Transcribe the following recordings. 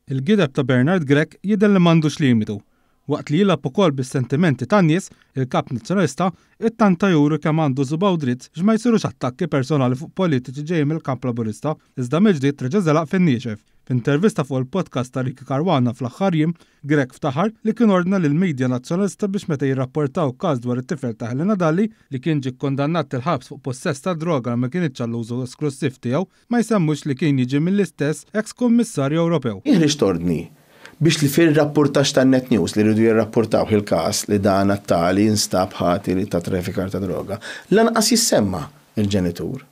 Il-gideb ta' Bernard Grech jidher li m'għandux limitu. Waqt li jilgħab ukoll bis-sentimenti tan-nies, il-Kap Nazzjonalista ittanta juri kemm għandu żubgħu dritt biex ma jsirux attakki personali fuq politiċi ġejjin mill-kamp Laburista, iżda mill-ġdid reġa' żelaq fin-niexef. F'intervista fuq il-podcast ta' Ricky Caruana fl-aħħar jiem, Grech ftaħar li kien ordna lill-media Nazzjonalista biex meta jirrapportaw każ dwar it-tifel ta' Helena Dalli, li kien ġie kkundannat il-ħabs fuq pussess ta' droga li ma kinitx għall-użu esklussiv tiegħu, ma jsemmux li kien jiġi mill-istess eks Kummissarju Ewropew. Jien ħriġt ordni biex li fir-rappurtaġġ tan-Net News li riedu jirrappurtawh il-każ li dan għat-tali instab ħati li ta' traffikar ta' droga, lanqas jissemma l-ġenitur.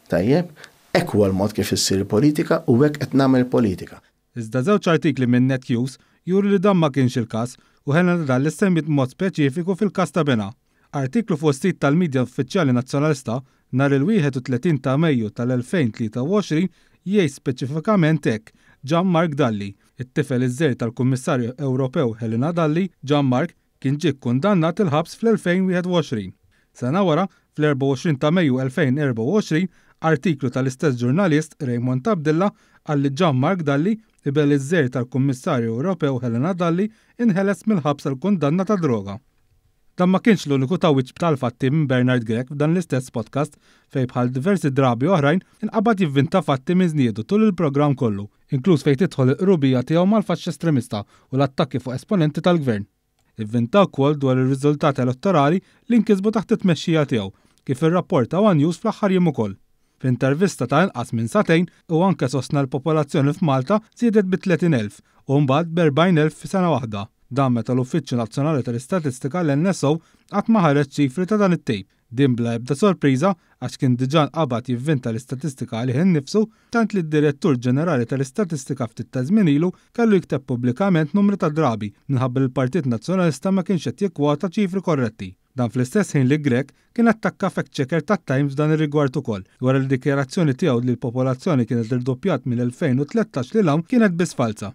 Tajjeb? Hekk huwa l-mod kif issir il-politika u hekk qed nagħmel il-politika. Iżda żewġ artikli minn Net News juru li dan ma kienx il-każ u Helena Dalli ssemmiet b'mod speċifiku fil-każ ta' binha. Artiklu fuq is-sit tal-midja uffiċjali Nazzjonalista nhar il-31 ta' Mejju tal-2023 jgħid speċifikament hekk, Jean Marc Dalli, it-tifel iż-żgħir tal-Kummissarju Ewropew Helena Dalli, Jean Marc, kien ġie kkundannat il-ħabs fl-2021. Sena wara, fl-24 ta' Mejju 2024, artiklu tal-istess ġurnalist Raymond Abdilla qal li Jean Marc Dalli, iben iż-żgħir tal-Kummissarju Ewropew Helena Dalli, inħeles mill-ħabs għal kundanna ta' droga. Dan ma kienx l-uniku tgħawwiġ tal-fatti minn Bernard Grech f'dan l-istess podcast fejn bħal diversi drabi oħrajn inqabad jivvinta fatti minn żniedu tul il-programm kollu, inkluż fejn tidħol il-qrubija tiegħu mal-faxxa estremista u l-attakki fuq esponenti tal-Gvern. Ivvinta wkoll dwar ir-riżultati elettorali li nkisbu taħt it-tmexxija tiegħu, kif irrapporta one News fl-aħħar jiem ukoll. F'intervista ta' inqas minn sagħtejn, hu anke sostna l-popolazzjoni f'Malta żiedet bi 30,000 u mbagħad b'40,000 f'sena waħda. Dan meta l-Uffiċċju Nazzjonali tal-Istatistika, l-NSO, qatt ma ħareġ ċifri ta' dan it-tip. Din bla ebda sorpriża għax kien diġà nqabad jivvinta l-istatistika għalih innifsu, tant li d-Direttur Ġenerali tal-Istatistika ftit ta' żmien ilu kellu jikteb pubblikament numri ta' drabi minħabba li l-Partit Nazzjonalista ma kienx qed jikkwota ċifri korretti. Dan fl-istess ħin li Grech kien attakka fact-checker tat-Times f'dan ir-rigward ukoll, wara li dikjarazzjoni tiegħu li l-popolazzjoni kienet irdoppjat mill-2013 lil hawn kienet biss falza.